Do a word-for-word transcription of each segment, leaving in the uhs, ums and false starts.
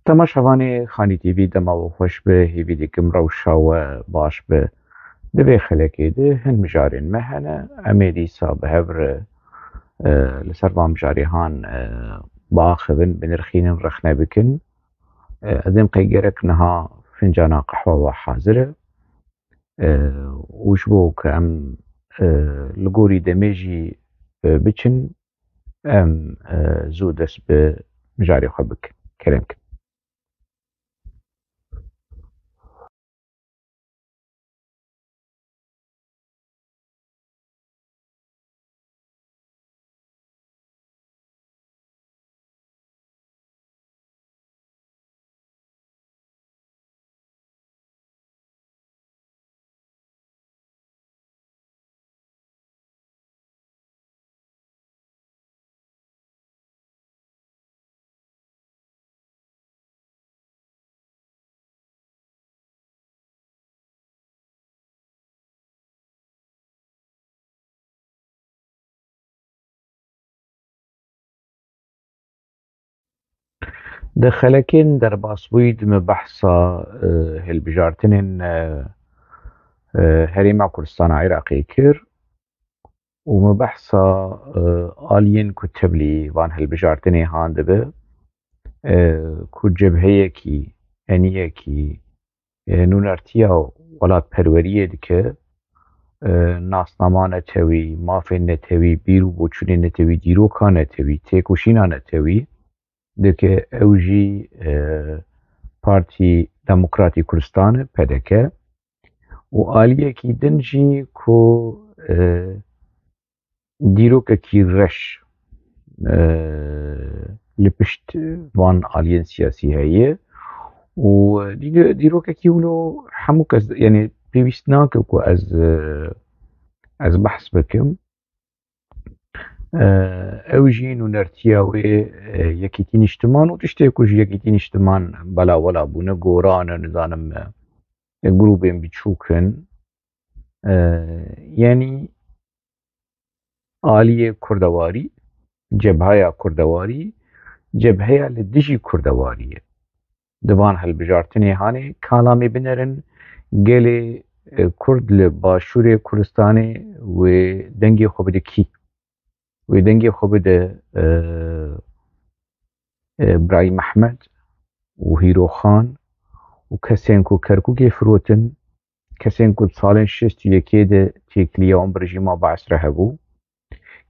Temaşevanê Xanî T V, dema we xweş be, hêvî dikim rewşa we baş be. Di vê xelekê de hin mijarên me hene, em ê dîsa bi hev re, e, li ser van mijarê han, e, biaxivin, binirxînin, rexne bikin. E, ez ê qey gerek niha fincana qehwa we hazir e. E, û ji bo ku em, e, li gorî demê jî, e, biçin, em, e, zû dest bi mijarê xwe bikin. Kerem kin. Di xelekên derbasbûyî de me behsa, e, hilbijartinên, e, e, Herêma Kurdistana Iraqê kir û me behsa, e, aliyên ku tevlî van hilbijartinê han dibe, e, ku cebheyekî, eniyekî, e, nûnertiya welatperweriyê dike, e, nasnama netewî, mafên netewî, bîr û boçûnên netewî, dîroka netewî, têkoşîna netewî dike. Ew jî, e, Partî Demokratî Kurdistan e, P D K, û aliyekî din jî ku, e, dîrokekî reş, e, li pişt van aliyên siyasî heye û dî-, dîrokekî wilo hemû kes, yanî pêwîst nake ku ez, e, ez behs bikim. E, ew jî nûnertiya wê, e, Yekîtî Nîştiman û tiştê ku ji Yekîtî Nîştiman bela wela bûne, goran e, nizanim, e, grûbên biçûk in. E, yanî aliyê kurdewarî, cebhaya kurdewarî, cebheya li dijî kurdewarî ye. Di van hilbijartinê hanê kalamê binerin, gelê, e, Kurd li başûrê Kurdistanê wê dengê xwe bide kî? Wê dengê xwe bide, e, e, Birayî Mehmed û Hîro Xan û kesên ku Kerkûkê firotin, kesên ku di salên şêst û yekê de têkiliya wan bi rejîma Baes re hebû,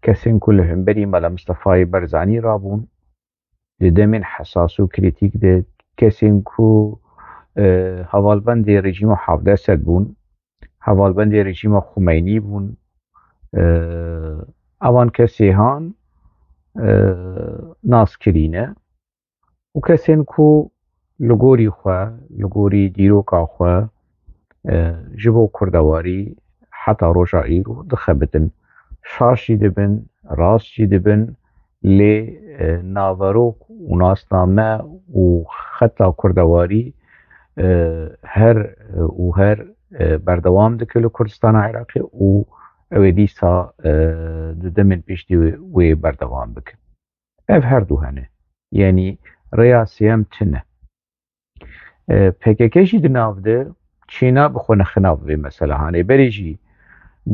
kesên ku li hemberî Mela Mistefayê Barzanî rabûn, di demên hesas û krîtîk de kesên ku, e, hevalbendê rejîma Hafid Esed bûn, hevalbendê rejîma Xumeynî bûn, e, evan kesê han, e, nas kirîne û kesên ku li gorî xwe, li gorî dîroka xwe, e, ji bo kurdewarî heta roja îro dixebitin. Şaş jî dibin, rast jî dibin, lê, e, naverok û nasname û xeta kurdewarî, e, her, e, û her, e, berdewam dike li Kurdistana Iraqê û ew ê dîsa, e, di demên pêştî wê, wê berdewam bike. Ev her du hene. Yanî rêya sêyem tune. E, P K K jî di nav de çênabe xwe nexine vê mesela hanê. Berê jî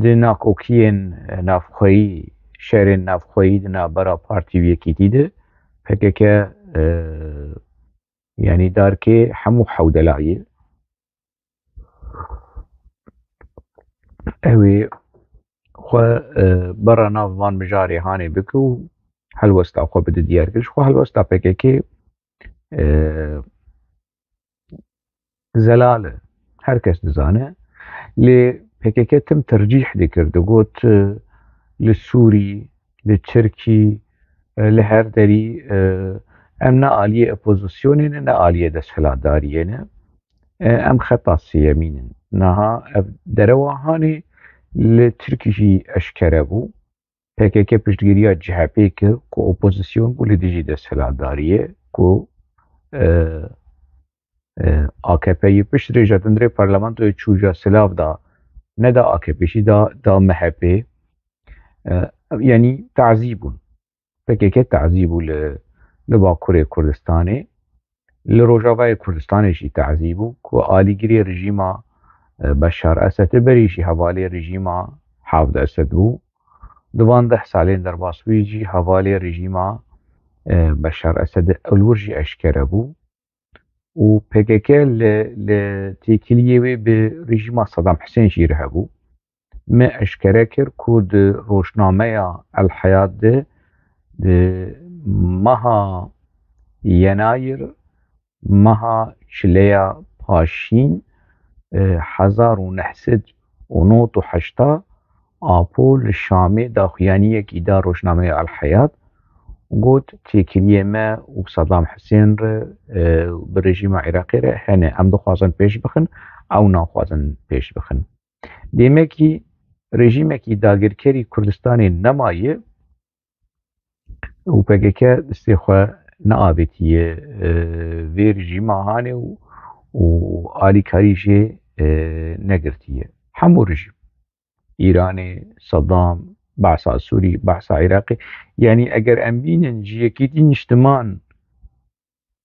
di nakokiyên navxweyî, şerên navxweyî di navbera partî û yekîtî de P K K, e, yanî darkê hemû hewdelayê. Ew ê xwe, e, bera nav van mijarê hanê bike û helwesta xwe bide diyar kir. Ji xwe helwesta P K K, e, zelal e. Her kes dizane. Lê P K K tim tercîh dikir. Digot, e, li Sûrî, li Tirkî, e, li her derî, e, em ne aliyê opozisyonê ne, ne aliyê desthilatdariyê ne. E, em xeta sêyemîn in. Niha ev derewa hanê li Tirkî jî eşkere bû. P K K piştgiriya C H P kir ku opozisyon bû li dijî desthilatdariyê, ku, e, e, A K P yê pişt rêja dindirê parlamentoyê çû ja silav da, ne da A K P jî da, da M H P. E, yanî tazî bûn. P K K tazî bû li, li Bakurê Kurdistanê. Li Rojavayê Kurdistanê jî tazî bû ku alîgirê rejîma, e, Beşar Esed e, berî jî hevalê rejîma Hafid Esed bû. Di van deh salên derbasbûyî jî hevalê rejîma, e, Beşar Esed e, li wir jî eşkere bû. Û P K K li, li têkiliyê wê bi rejîma Saddam Husên jî re hebû. Me eşkere kir ku di rojnameya El Heyat de di meha Yenayir, meha çileya paşîn, e, hezar û neh sed û nod û heşta, Apo li Şamê daxuyaniyekî da rojnameya El Heyat, got, têkiliyê me û Saddam Husên re, e, bi rejîma Iraqê re hene. Em dixwazin pêş bixin, ew naxwazin pêş bixin. Demekî rejîmekî dagirkerî Kurdistanê nemaye û P K K destê xwe neavêtiye, e, vê rejîma hanê û, û alîkarî jê, e, negirtiye. Hemû rejîm, Îranê, Saddam, behsa Sûrî, behsa Iraqê. Yanî eger em bînin ji Yekîtî Niştiman,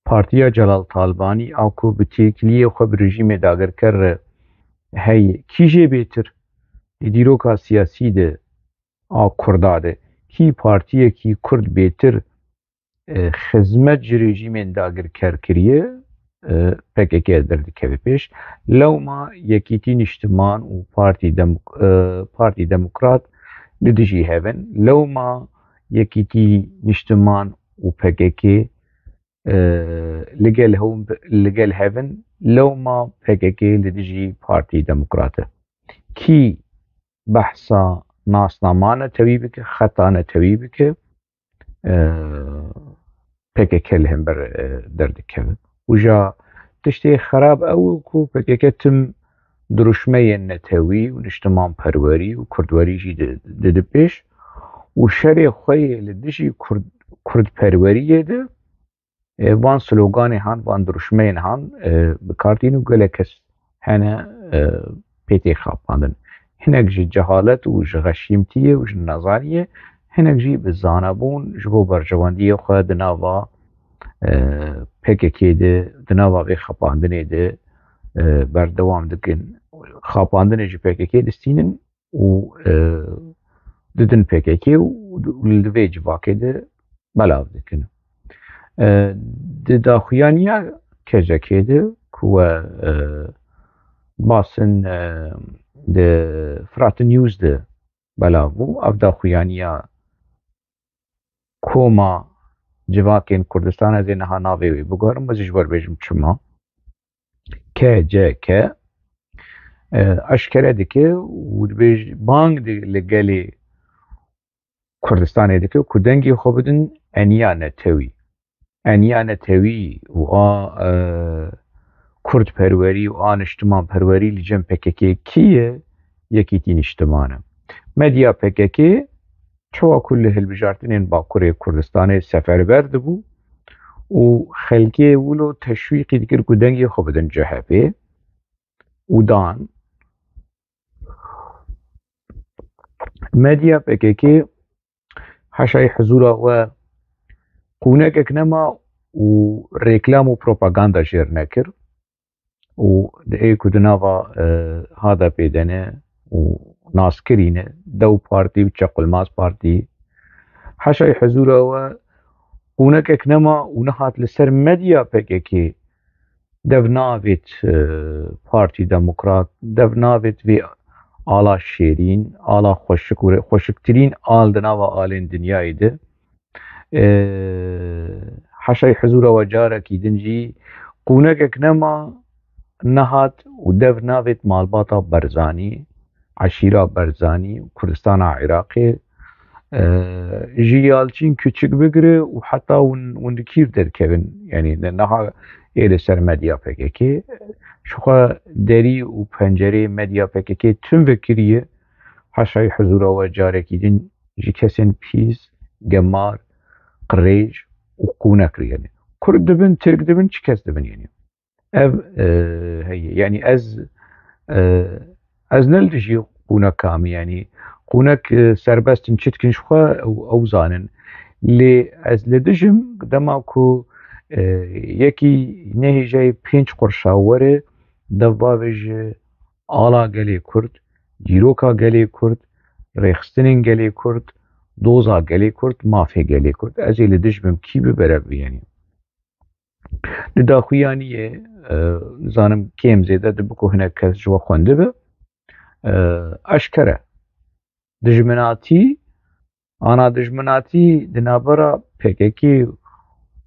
Partiya Celal Talibanî a ku bi têkiliyê xwe bi rejîmê dagirker re heye, kî jê bêtir di dîroka siyasî de a Kurda de, kî partiyekî Kurd bêtir, e, xizmet ji rejîmên dagirker kiriye, e, P K K derdikeve pêş. Lewma Yekîtî Niştiman û Partî Demok-, e, Partî Demokrat li dijî hev in. Lewma Yekîtî Niştiman û P K K, e, li gel hew-, li gel hev in. Lewma P K K li dijî Partî Demokrat e. Kî behsa nasnama netewî bike, xeta netewî bike, e, P K K li hember, e, derdikeve. Û ja tiştê xerab ew e ku P K K tim dirûşmeyên netewî û niştimanperwerî û kurdwerî jî di-, dide pêş û şerê xwe yê li dijî kurd-, kurdperweriyê de, e, van sloganê han, van dirûşmeyên han, e, bi kar tîn û gelek kes hene, e, pê tê xapandin. Hinek ji cehalet û ji xeşîmtiyê û ji nezaniyê, hinek jî bi zanabûn ji bo berjewendiyê xwe di nava, e, P K K de, di nava vê xapandinê de, e, berdewam dikin. Xapandinê ji P K K distînin û, e, didin P K K û li vê civakê de belav dikin. E, di daxuyaniya K C K de ku we, e, basin, e, di Fırat News de belav bû, ev daxuyaniya Koma Civakên Kurdistan, ez ê niha navê wê biguherim, ez ê ji we re bêjim çima. K C K, e, eşkere dike û dibêj-, bang di-, li gelê Kurdistanê dike ku dengê xwe bidin eniya netewî. Eniya netewî û a, e, kurdperwerî û a niştimanperwerî li cem P K K kî ye? Yekîtî Niştiman e. Medya P K K çawa ku li hilbijartinên Bakurê Kurdistanê seferber dibû û xelkê wilo teşwîqî dikir ku dengê xwe bidin C H P û dan. Medya P K K haşayî hizûra we qûnekek nema û reklam û propaganda jêr nekir û di ê ku di nava, e, H D P de ne û naskirî ne, Dew Partî û Çequlmaz Partî. Haşayî hizûra we qûnekek nema û nehat li ser medya P K K dev navêt, e, Partî Demokrat, dev navêt vê ala şêrîn, ala xweşik û re-, xweşiktirîn al di nava alên dinyayê de. E, haşayî hizûra we carekî din jî qûnekek nema nehat û dev navêt malbata Barzanî, eşîra Barzanî, Kurdistana Iraqê, e, ji Yalçîn Küçük bigire û heta hûn, hûn di kîr derkevin. Yanî ne-, niha ê li ser medya P K K. Ji xwe derî û pencerê medya P K K tun vekiriye. Haşayî hizûra we carekî din ji kesên pîs, gemar, qirêj û qûnek re, yanî Kurd dibin, Tirk dibin, çi kes dibin, yanî. Ev, e, heye. Yanî ez, e, ez ne li dijî qûneka me, yanî qûnek, e, serbest in, çi dikin ji xwe ew, ew zanin. Lê ez li dijim dema ku, e, yekî nehêjayê pênc qurşa were, dev bavêje ala gelê Kurd, dîroka gelê Kurd, rêxistinên gelê Kurd, doza gelê Kurd, mafê gelê Kurd. Ez ê li dij bim kî bi berev biyenî. Di daxuyaniyê, e, nizanim kêm zêde dibe ku hinek kes ji we xwendibe. E, eşkere. Dijminatî, ana dijminatî di navbera P K K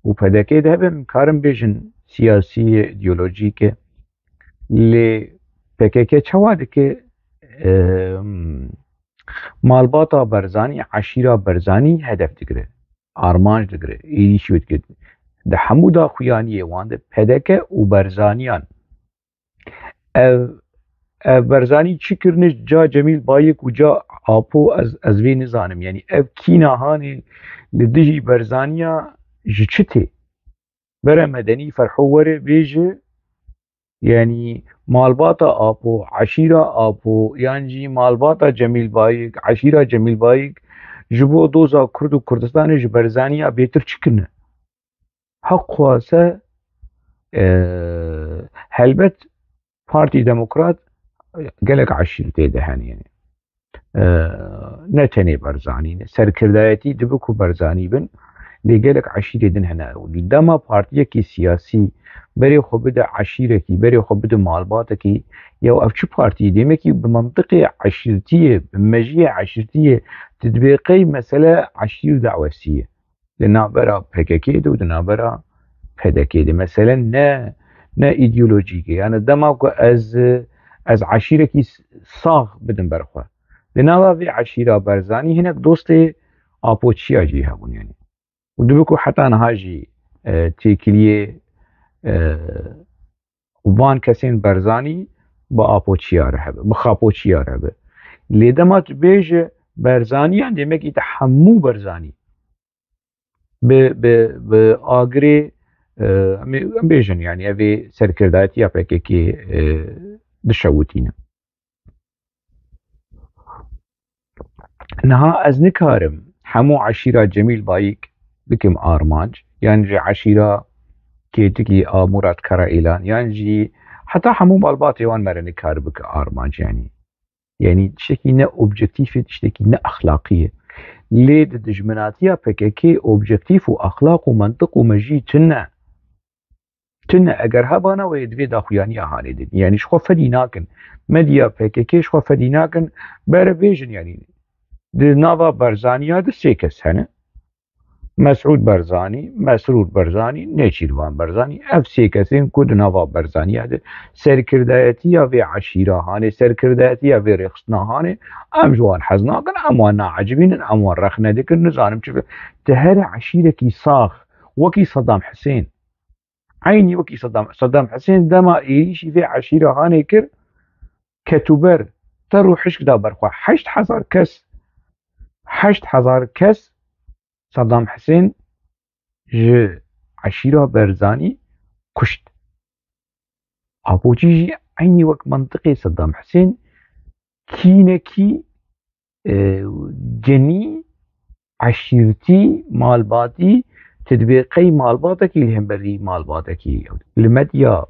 û P D K de hebe, em karin bêjin siyasî ye, îdeolojîk e. Lê P K K çawa dike, e, malbata Barzanî, eşîra Barzanî hedef digire, armanc digire, êrîşî wê dike. Di hemû daxuyaniyê wan de P D K û Barzaniyan ev, ev Barzanî çi kirine ca Cemîl Bayik û ca Apo, ez, ez vê nizanim. Yanî ev kîna hanê li dijî Barzaniya ji çi tê? Bere medenî Ferho were bêje, yanî malbata Apo, eşîra Apo, yan jî malbata Cemîl Bayik, eşîra Cemîl Bayik ji bo doza Kurd û Kurdistanê ji Barzaniya bêtir çi kirine? Heq xwase, e, helbet Partî Demokrat gelek eşîr tê de hene, yanî. E, ne tenê Barzanî ne. Serkirdayetî dibe ku Barzanî bin, lê gelek eşîrê din hene. Dema partiyekî siyasî berê xwe bide eşîrekî, berê xwe bide malbatekî, ya ev çi partî? Demekî bi mentiqê eşîrtiyê, bi mejiyê eşîrtiyê, tu dibê qey mesele eşîr dawesî ye. Li navbera P K K de û di navbera P D K de. Mesele ne, ne îdeolojîk e. Yani dema ku ez, ez eşîrekî s-, sax bidim ber xwe. Di nava vê eşîra Barzanî hinek dostê Apoçiya jî hebûn yani. Û dibe ku heta niha jî, e, têkiliyê, e, van kesên Barzanî bi Apoçiya re hebe, bi Xapoçiya re hebe. Lê dema tu bêje Barzaniyan, demekî te hemû Barzanî bi, bi, bi agirê, e, em ê, em bêjin, yani, ev ê serkirdayetiya P K K, e, dişewitîne. Niha ez nikarim hemû eşîra Cemîl Bayik bikim armanc, yan jî eşîra Kêtikî a Murat Karaîlan, yan jî heta hemû malbatê wan mere nikar bike armanc, yani. Yani tiştekî ne objektîf e, tiştekî ne exlaqî ye. Lê di dijminatiya P K K objektîf û exlaq û mentiq û mejî tune. Tune, eger hebana wê di vê daxuyaniya hanê de. Yani ji xwe fedî nakin. Medya P K K ji xwe fedî nakin. Bere bêjin yani. Di nava Barzaniya de sê kes hene. Mesûd Barzanî, Mesrûr Barzanî, Nêçîrvan Barzanî, ev sê kesên ku di nava Barzaniya de serkirdayetiya vê eşîra hanê, serkirdayetiya vê rêxistina hanê, em ji wan hez nakin, em wan naecibînin, em wan rexne dikin, nizanim çi. Ti here eşîrekî sax, wekî Sedam Hisên, eynî wekî Sedam, Sedam Hisên dema êrîşî vê eşîra hanê kir, ketûber, ter û hişk da ber xwe. Heşt hezar kes, heşt hezar kes Sedam Hisên ji eşîra Barzanî kuşt. Apoçî jî eynî wek mentiqê Sedam Hisên kînekî, e, genî, eşîrtî, malbatî, tu dibê qey malbatekî li hemberî malbatekî. Li medya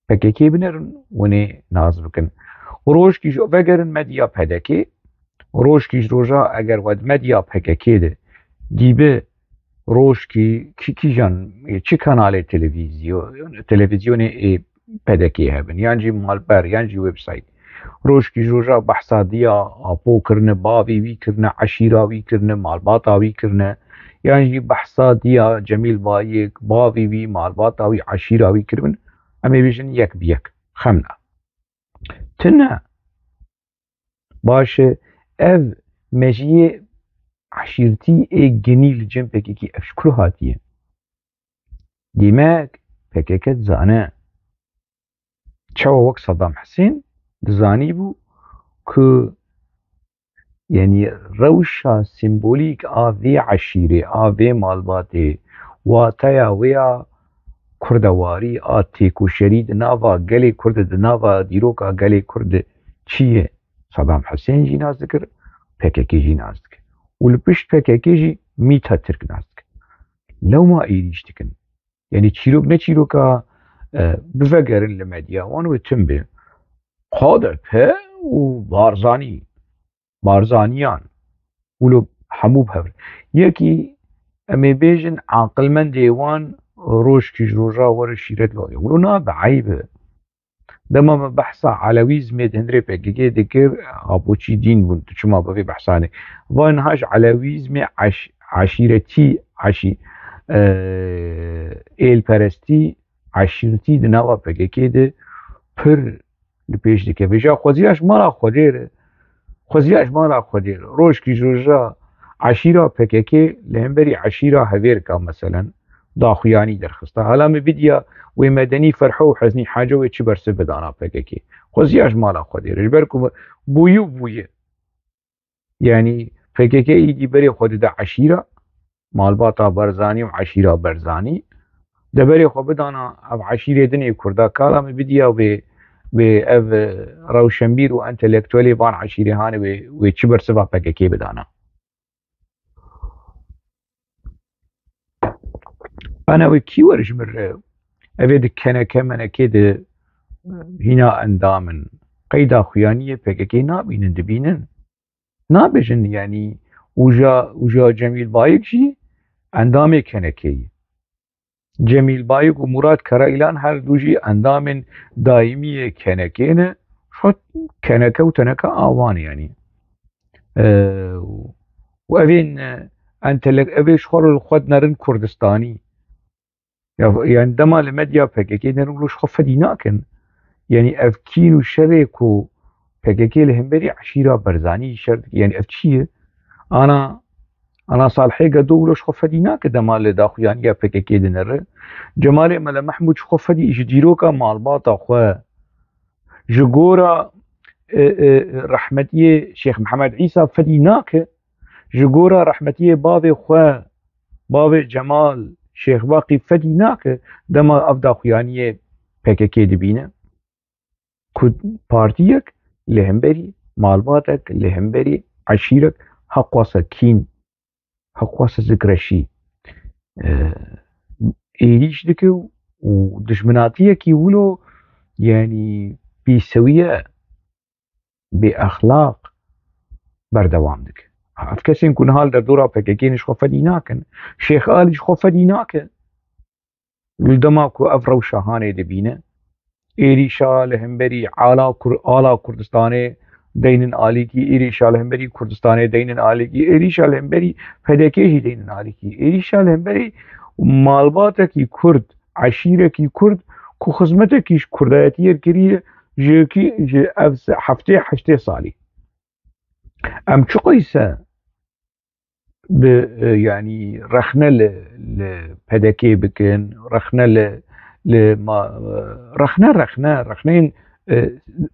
P K K binerin, hûn ê nas bikin. Rojkî ji vegerin medya P D K, rojkî ji roja eger we di medya P K K de dîbe rojkî kî-, kîjan, çi kanalê televîzyo-, televîzyonê ê P D K hebin, yan jî malber, yan jî website. Rojkî ji roja behsa diya Apo kirine, bavê wî kirine, eşîra wî kirine, malbata wî kirine, yan jî behsa diya Cemîl Bayik, bavê wî, malbata wî, eşîra wî kiribin. Em ê bêjin yek bi yek. Xemna. Tune. Baş e, ev mejiyê eşîrtî ê genî li cem P K K ev ji ku hatiye? Dîmek P K K dizane. Çawa wek Saddam Husên dizanîbû ku, yanî, rewşa sembolîk a vê eşîrê, a vê malbatê, wateya wê ya kurdewarî, a têkoşerî di nava gelê Kurd, di nava dîroka gelê Kurd çi ye? Saddam Husên jî nas dikir, P K K jî nas dikir. Û li pişt P K K jî mîta Tirk nas dikir. Lewma êrîş dikin. Yanî çîrok ne çîroka, e, bivegerin li medya wan wê tim be. K D P û Barzanî, Barzaniyan, wilo hemû bi hev re. Yekî em ê bêjin aqilmendê wan rojkî ji roja were şîret ve. Wilo nabe eyb e. Dema me behsa elewîzmê di hundirê P K K dikir, apoçî dîn bûn, tu çima bi vê behsanê? Va niha ji elewîzmê eş-, eşîretî, eşî-, e, êlperestî, eşîretî di nava P K K de pir li pêş dikeve. Ja xweziya ji mala Xwedê re, xweziya ji mala Xwedê re. Rojkî ji roja eşîra P K K li hemberî eşîra Hevêrka, meselen, daxuyanî derxista. Hala me bidiya wê Medenî Ferho û Heznî Haco wê çi bersiv bidana P K K. Xweziya ji mala Xwedê re. Ji ber ku bûyî û bûye. Yanî P K K îdî berê xwe dide eşîra, malbata Barzanî û eşîra Barzanî. De berê xwe bidana ev eşîrê dinê Kurda. Kala me bidiya wê, wê ev, e, rewşenbîr û entelektuelê van eşîrê hane wê, wê çi bersiva P K K bidana. Ana wê kî were ji min re? Ev ê di keneke menekê de hîna endam in. Qeyda xuyaniyê P K K nabînin, dibînin. Nabêjin, yanî, uja, uja Cemîl Bayik jî endamê kenekê ye. Cemîl Bayik û Murat Karaîlan her du jî endamên daîmî yê kenekê ne. Şo keneke û teneke a wan e, yanî. Ee, û evên, e, entelek-, evê ji xwe re li xwe dinerin Kurdistanî. Ya, yanî dema li medya P K K derin wilo ji xwe fedî nakin. Yanî ev kîn û şerê ku P K K li hemberî eşîra Barzanî şer dike, yanî ev çi ye? Ana, ana Salihê Gedo wilo ji xwe fedî nake dema li daxuyaniya P K K dinere. Cemalê Mele Mehmûd ji xwe fedî ji dîroka malbata xwe, ji gora, e, e, rehmetiyê Şêx Mihemed Îsa fedî nake. Ji gora rehmetiyê bavê xwe, bavê Cemal Şêxbaqî fedî nake dema ev daxuyaniyê P K K dibîne. Ku partiyek li hemberî malbatek, li hemberî eşîrek heqwasa kîn, heqwasa zikreşî, e, êrîş dike û dijminatiyekî wilo, yanî, bêsewiye, bêexlaq berdewam dike. Ev kesên ku niha li derdora P K K ne ji xwe fedî nakin. Şêx Alî ji xwe fedî nake. Li dema ku ev rewşa hanê dibîne, êrîşa li hemberî ala Kur-, ala Kurdistanê deynin alîkî, êrîşa li hemberî Kurdistanê deynin alîkî, êrîşa li hemberî P D K jî deynin alîkî, êrîşa li hemberî malbatekî Kurd, eşîrekî Kurd ku xizmetekî ji Kurdayetiyê kiriye, ji ki-, ji ev se-, heftê heştê salî. Em çiqîse bi, e, yanî rexne li, li P D K bikin, rexne li, li ma-, e, rexne, rexne, rexneyên, e,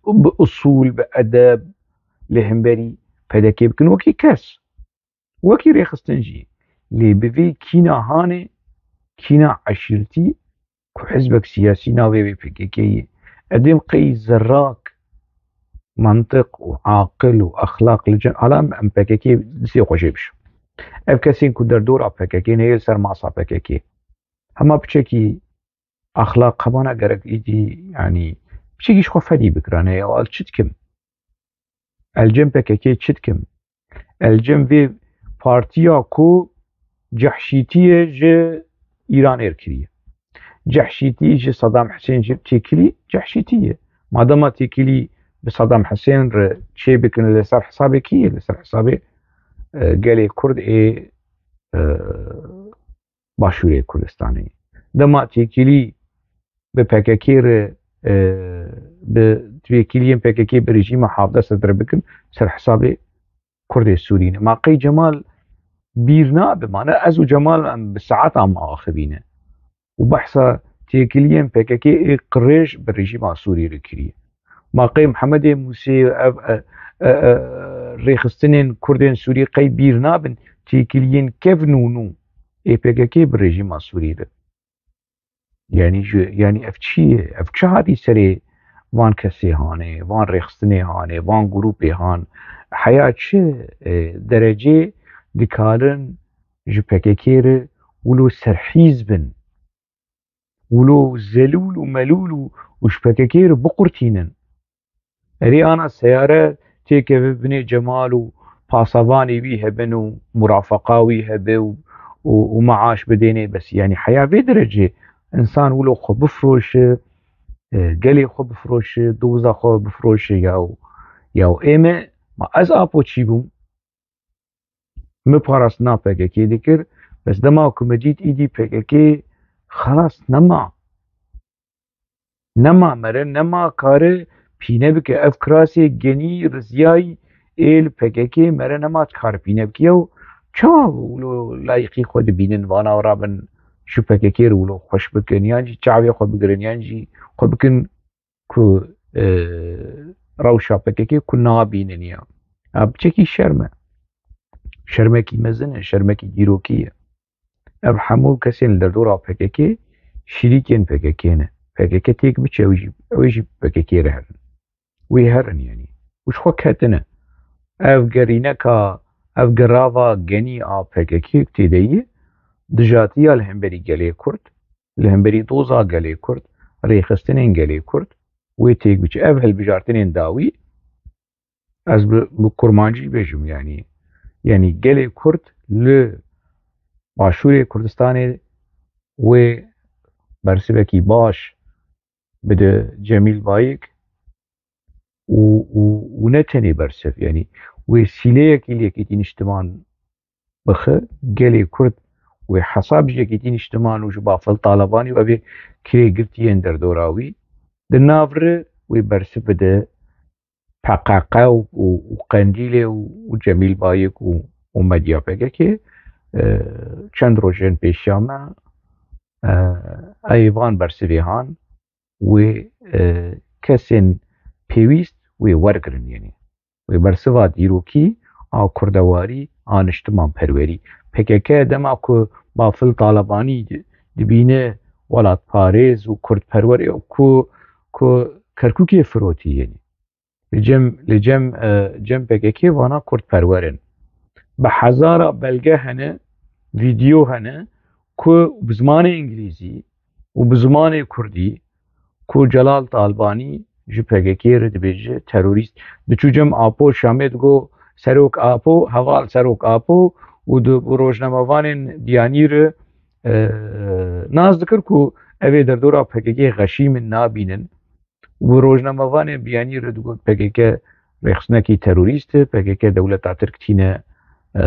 bi usûl, bi edeb li hemberî P D K bikin wekî kes. Wekî rêxistin jî. Lê bi vê kîna hanê, kîna eşîrtî ku hizbek siyasî navê wê P K K ye. Edêm qey zerrak, mantiq û aqil û exlaq li cem, hala em P K K distê xwe jê bişo. Ev kesên ku derdora P K K ne, yê li ser masa P K K. Hema piçekî exlaq hebana gerek îdî, yanî piçekî ji xwe fedî bikirane, ya ez çi dikim? El cem P K K çi dikim? El cem vê partiya ku cehşîtiyê ji Îranê re kiriye. Cehşîtî ji Saddam Husên jî têkilî cehşîtî ye. Madema têkilî bi Saddam Husên re çê bikin, li ser hesabê kî ye? Li ser hesabê, e, gelê Kurd ê, e, Başûrê Kurdistanê. Dema têkilî bi P K K re, e, bi têkiliyên P K K bi rejîma Hafda Sedr re bikin, ser hesabê Kurdê Sûrî ne. Ma qey Cemal bîr nabe, ma ne ez û Cemal em bi saetan axivîne. Û behsa têkiliyên P K K ê qirêj bi rejîma Sûrî re kiriye. Ma qey Mihemedê Mûsê ev, e, e, e, rêxistinên Kurdên Sûrî qey bîr nabin, têkiliyên kevn û nû ê P K K bi rejîma Sûrî re. Yanî ji, yanî ev çi ye? Ev çi hatî serê van kesê hanê, van rêxistinê hanê, van grûpê han? Heya çi, e, derecê dikarin ji P K K re wilo serhîz bin? wilo zelûl û melûl û, û ji P K K re biqurtînin. Erê ana seyare têkeve binê Cemal û pasavanê wî hebin û murafeqa wî hebe û, û, û maaş bidênê, bes, yanî heya vê derecê însan wilo xwe bifroşe, e, gelê xwe bifroşe, doza xwe bifroşe, yaw, yaw ê me, ma ez apo çi bûm? Min parastina P K K dikir, bes dema ku min dît îdî P K K xelas nema. Nema mere, nema kare pîne bike. Ev kirasê genî, riziyayî ê li P K K mere nema kare pîne bike. Yew çawa wilo layîqî xwe dibînin, vana rabin ji P K K re wilo xweş bikin, yan jî çavê xwe bigirin, yan jî xwe bikin ku, e, rewşa P K K ku nabînin ya. Ya biçekî şerm e. Şermekî mezin e, şermekî dîrokî ye. Ev hemû kesên li derdora P K K şirîkên P K K ne. P K K têk biçe, ew jî, ew jî P K K re herin. Wê herin, yanî. Û ji xwe ketine. Ev gerîneka, ev gerava genî a P K K tê de ye, dijatiya li hemberî gelê Kurd, li hemberî doza gelê Kurd, rêxistinên gelê Kurd, wê têk biçe. Ev hilbijartinên dawî, ez bi, bi kurmancî bêjim, yanî, yanî gelê Kurd li Başûrê Kurdistanê wê bersivekî baş bide Cemîl Bayik û, û, û ne tenê bersiv, yanî wê sîleyekî li Yekîtî Niştiman bixe, gelê Kurd wê hesab ji Yekîtî Niştiman û ji Bafil Talebanî û evê kirêgirtiyên derdora wî di nav re wê bersiv bide P K K û, û, û Qendîlê û, û Cemîl Bayik û, û medya P K K. E, çend rojên pêşiya me, e, ê van bersivê han wê, e, kesên pêwîst wê wergirin, yanî wê bersiva dîrokî a kurdewarî, a niştimanperwerî. P K K dema ku Bafil Talebanî di-, dibîne welatparêz û kurdperwer ê ku, ku Kerkûkê firotî, yanî li cem, li cem, e, cem P K K vana kurdperwer in. Bi hezara belge hene, vîdeo hene ku bi zimanê îngilîzî û bi zimanê kurdî ku Celal Talbanî ji P K K re dibêje terorîst. Diçû cem Apo Şamê digo, "Serok Apo, heval Serok Apo," û di, bi rojnamevanên biyanî re, e, nas dikir ku ev ê derdora P K K xeşîm in, nabînin. Û bi rojnamevanên biyanî re digot P K K rêxistinekî terorîst e, P K K dewleta Tirk tîne, e,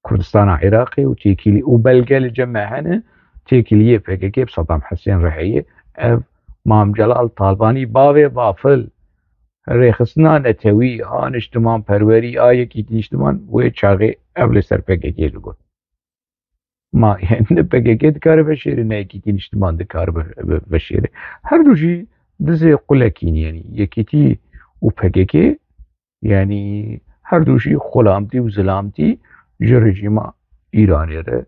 Kurdistana Iraqê û têkilî û belge li cem me hene, têkiliyê P K K bi Sedam Hesên re heye. Ev Mam Celal Talbanî, bavê Bafil, rêxistina netewî, a niştimanperwerî, a yekîtî niştiman, wê çaxê ev li ser P K K digot. Ma, yani, ne P K K dikare veşêre, ne Yekîtî Niştiman dikare ve-, ve-, veşêre. Her du jî dizê qulekî ne, yanî Yekîtî û P K K, yanî her du jî xulamtî û zilamtî ji rejîma Îranê re,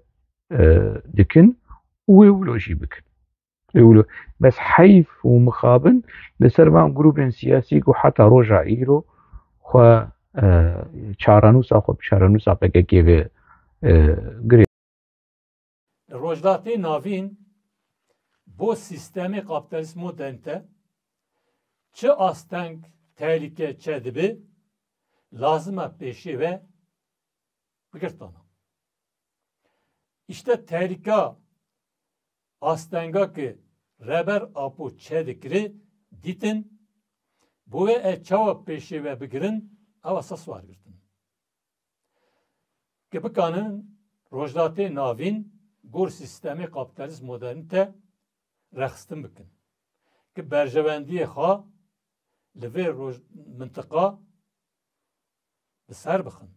e, dikin û wê wilo jî bikin. Ê wilo. Bes heyf û mixabin li ser van grûbên siyasî ku heta roja îro xwe, e, çarenûsa xwe bi çarenûsa P K K ve, e, girê. Li Rojhilatê Navîn bo sîstemê kapîtalîst modernîte çi asteng, tehlîke çêdibe, lazim e pêşê ve bigirtana. Îşte tehlîka astenga ki Rêber Apo çêdikirî dîtin, bo wê e çawa pêşê ve bigirin, ew esas war girtin. Ki bikanin Rojhilatê Navîn gor sîstemê kapîtalîst modernîte rêxistin bikin. Ki berjewendiyê xwe li vê roj-, mintiqa bi ser bixin.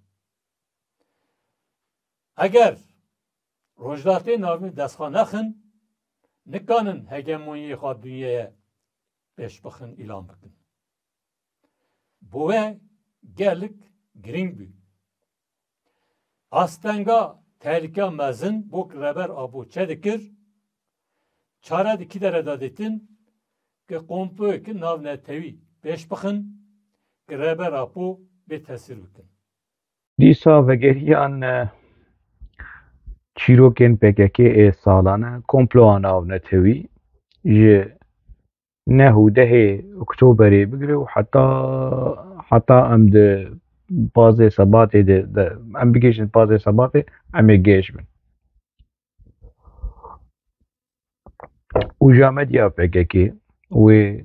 Eger Rojhilatê Navîn dest xwe nexin, nikanin hegemoniyê xwe dinyayê pêş bixin, îlan bikin. Bo we gelek girîng bû. Astenga tehlîka mezin bo ki Rêber Apo çêdikir, çare di kî dere de dîtin ki komployê ki navnetewî pêş bixin ki Rêber Apo bê tesîr bikin. Dîsa vegeriyan, e, çîrokên P K K ê salane, komploa navnetewî ji neh û dehê Oktoberê bigire û heta, heta em di pazê Sebatê de, de, em bigihîjin pazê Sebatê, em ê gêj bin. Û ja medya P K K wê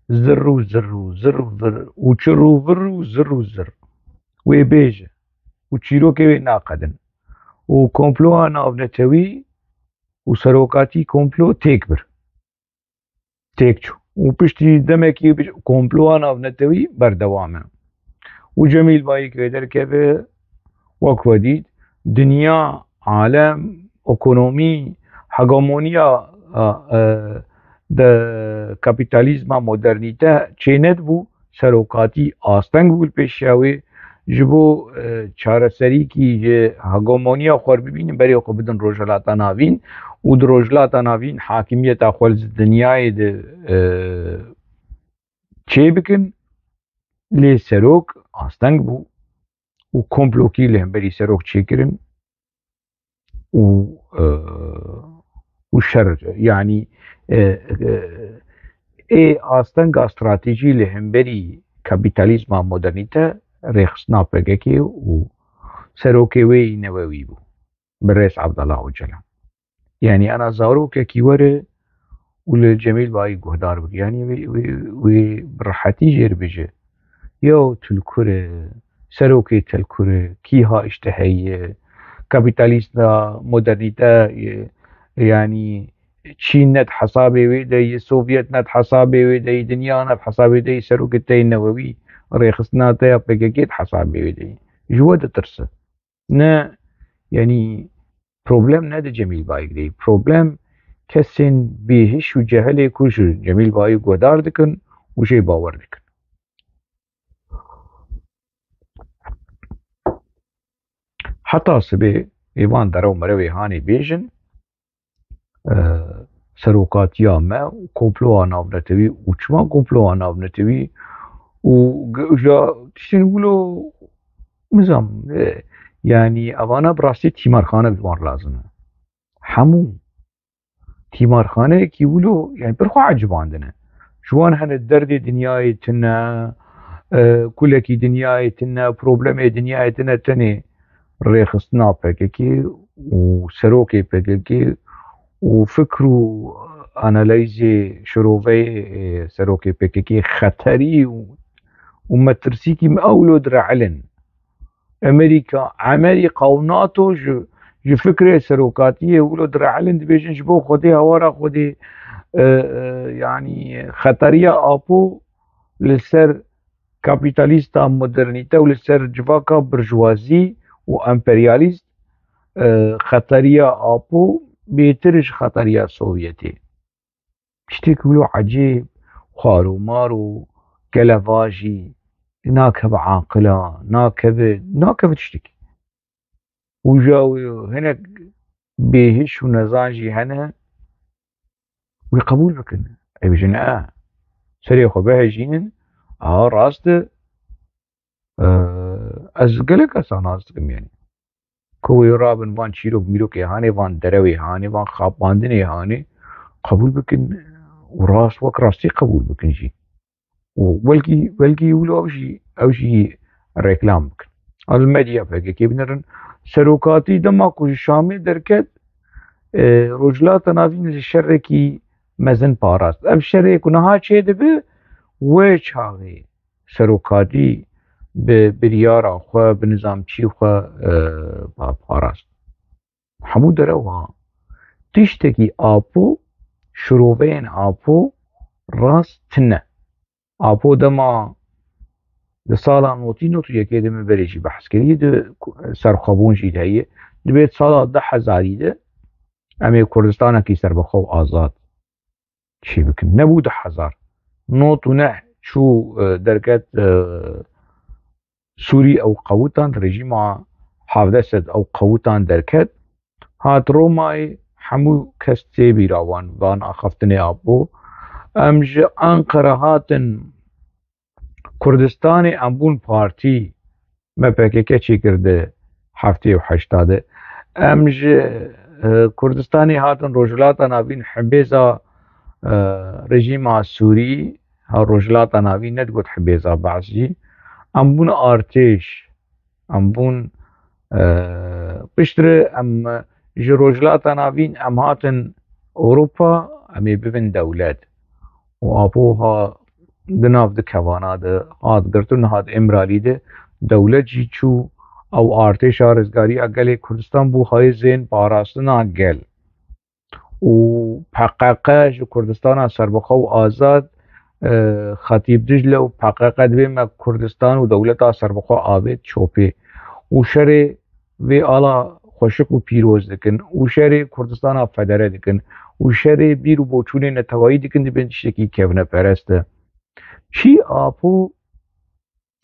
zirr û zirr û zirr û vir û çir û vir û zirr û zirr wê bêje û çîrokê wê naqedin. Û komploa navnetewî û serokatî komplo têk bir. Têk çû. Û piştî demekî bi-, komploa navnetewî berdewam e. Û Cemîl Bayik wê derkeve, wek we dît, dinya, alem, ekonomî, hegemoniya, e, e, de kapîtalîzma modernîte çênedibû, serokatî asteng bû li pêşiya wê, ji bo, e, çareserîkî ji hegemoniya xwe re bibînin, berê xwe bidin Rojhilata Navîn û di Rojhilata Navîn hakimiyeta xwe li dinyayê de, e, çê bikin, lê serok asteng bû û komplokî li hemberî serok çêkirin û, e, û şer, yanî, e, e, ê astenga stratejî li hemberî kapîtalîzma modernîte rêxistina P K K û serokê wê yî newewî bû. Birêz Abdullah Ocalan. Yanî ana zarokekî were û li Cemîl Bayî guhdar bike. Yanî wê, wê, wê bi rehetî jê re bêje. Yo, tu li kur e, serokê te li kur e, kî ha îşte heye, kapîtalîsta modernîte, e, yanî Çîn ne di hesabê wê de ye, Sovyet ne di hesabê wê de ye, dinya ne di hesabê de ye, serokê te yê newewî, rêxistina te ya P K K di hesabê wê de ye. Ji we ditirse. Ne, yanî problem ne di Cemîl Bayik de ye. Problem kesên bêhiş û cehilê ku ji Cemîl Bayik guhdar dikin û jê bawer dikin. Heta sibê ê van derew merewê hanê bêjin, e, serokatiya me û komploa navnetewî û çima komploa navnetewî û ge-, ja tiştên wilo nizam, e, yanî evana bi rastî tîmarxane bi wan lazim e. Hemû tîmarxaneyekî wilo, yani, pir xwe ecibandine. Ji wan hene derdê dinyayê tune, e, kulekî dinyayê tune, problemê dinyayê tune, tenê rêxistina P K K û serokê P K K û fikr û analîzê şiroveyê, e, serokê P K K xeterî û, û metirsîkî me ewlo direelin. Amerîka, Amerîka û NATO ji, ji fikrê serokatiyê wilo direelin, dibêjin ji bo Xwedê, hawara Xwedê, e, e, yanî xeteriya Apo li ser kapîtalîsta modernîte û li ser civaka burjuwazî û emperyalîst, e, xeteriya Apo bêtir ji xeteriya Sovyetê. Tiştek wilo ecêb, xwar û mar û gelevajî, nakeve aqila, nakeve, nakeve tiştekî. Û ja wê hinek bêhiş û nezan jî hene, wê qebûl bikin. Ê bêjin, e, serê xwe bihejînin, a, rast e, e, ez gelek kesan nas dikim, yani. Ku wê rabin van çîrok mîrokê hanê, van derewê hanê, van xapandinê hanê qebûl bikin û rast wek rastî qebûl bikin jî. Û belkî, belkî wilo ew jî, ew jî reklam bikin. Li medya P K K binirin. Serokatî dema ku ji Şamê derket, e, Rojhilata Navîn ji şerekî mezin parast. Ev şerê ku niha çêdibe, wê çaxê serokatî bi biryara xwe, bi nizamçî xwe, e, pa-, parast. Hemû derew ha. Tiştekî Apo, şiroveyên Apo rast tine. Apo dema di sala notî, not û yekê de min berê jî behs kirî, di ku-, serxwebûn jî heye. Dibêt sala du hezarî de em ê Kurdistanekî serbixwe û azad çî bikin. Nebû du hezar. Not û neh çû, e, derket, e, Sûrî ew qewutan, rejîma hevdeh sed ew qewutan derket. Hat Romayê, hemû kes tê bîra wan, van axaftinê Apo. Em ji Anqara hatin Kurdistanê, em bûn partî, me P K K çêkir di heftê û heşta de. Em ji, e, Kurdistanê hatin Rojhilata Navîn, hibêza, e, rejîma Sûrî, ha, Rojhilata Navîn, nedigot hibêza Be'es jî. Em bûn artêş, em bûn, e, piştre em ji Rojhilata Navîn em hatin Ewropa, em ê bibin dewlet. Û Apo ha di nav di kevana de hat girtin, hat Îmralî de dewlet jî çû, ew artêşa rizgariya gelê Kurdistan bû, hayê zên parastina gel. Û P K K ji Kurdistana serbixwe û azad, e, Xetîb Dicle û P K K dibê me Kurdistan û dewleta serbixwe avêt çopê. Û şerê vê ala xweşik û pîroz dikin û şerê Kurdistana federe dikin û şerê bîr û boçûnê netewayî dikin, dibên tiştekî kevneperest e. Çî Apo,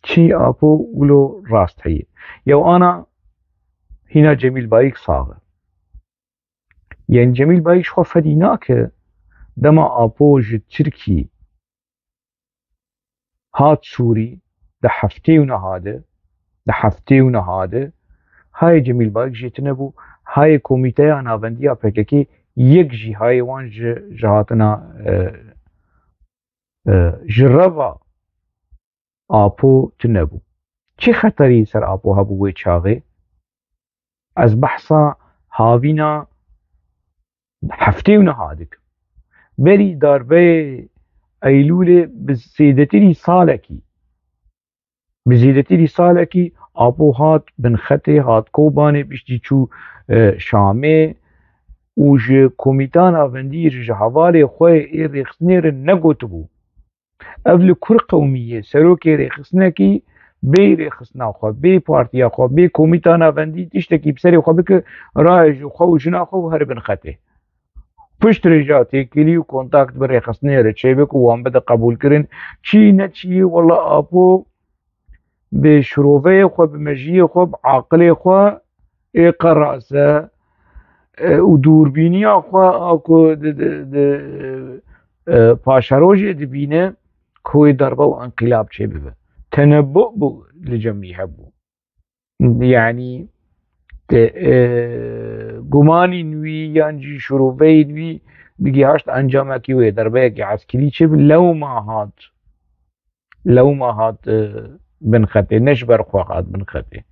çî Apo wilo rast heye. Yew ana hîna Cemîl Bayik sax e. Yanî Cemîl Bayik ji xwe fedî nake dema Apo ji Tirkî hat Sûrî di heftê û niha de, di heftê û niha de, hayê Cemîl Bayik jê tune bû, hayê Komîteya Navendiya P K K yek jî hayê wan ji, ji hatina, e, e, ji reva Apo tune bû. Çi xeterî ser Apo hebû wê çaxê? Ez behsa havîna heftê û niha dikim. Berî darbeyê Eylûlê bi zêdetirî salekî, bi zêdetirî salekî Apo hat Binxetê, hat Kobanê, piştî çû, e, Şamê û ji Komîta Navendî, ji hevalê xwe ê rêxistinê re negotibû. Ev li kur qewimî ye? Serokê rêxistinekî bê rêxistina xwe, bê partiya xwe, bê komîta navendî tiştekî bi serê xwe bike, raye ji xwe û jina xwe û here Binxetê. Piştre jî têkilî û kontakt bi rêxistinê re çêbik û wan bide qebûlkirin. Çi ne çi, wela Apo bi şiroveyê xwe, bi mejiyê xwe, bi aqilê xwe ê qeras e, e, û dûrbîniya xwe a ku di, di, di, e, paşerojê dibîne ku wê darbe û enqîlab çêbibe. Tenebbu bû li cem wî hebû. Yanî, te, e, gumanîn wî yan jî şiroveyên wî digihaşt encamekî wê, darbeyekî eskerî çêbi, lewma hat. Lewma hat, e, Binxetê, ne ji ber xwe hat Binxetê.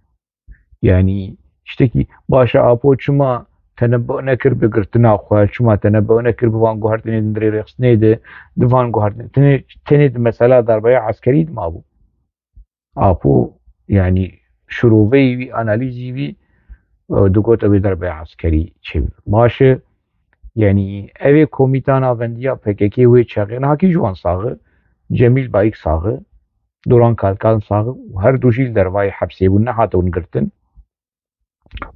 Yanî, tiştekî baş e, Apo çima tenebbu nekir bi girtina xwe, çima tenebbu nekir bi van guhertinê di nirê rêxistinê de, di van guhertinê, tenê, tenê di mesela darbeya eskerî de mabû. Apo, yanî, şiroveyî wî, analîzî wî, e, digot ew ê darbeya eskerî çêbibe. Baş e, yanî, ev ê komîta navendiya P K K wê çaxê, niha kî ji wan sax e? Cemîl Bayik sax e, Duran Kalkan sax e û her du jî li dervayê hepsê bûn, nehatibûn girtin.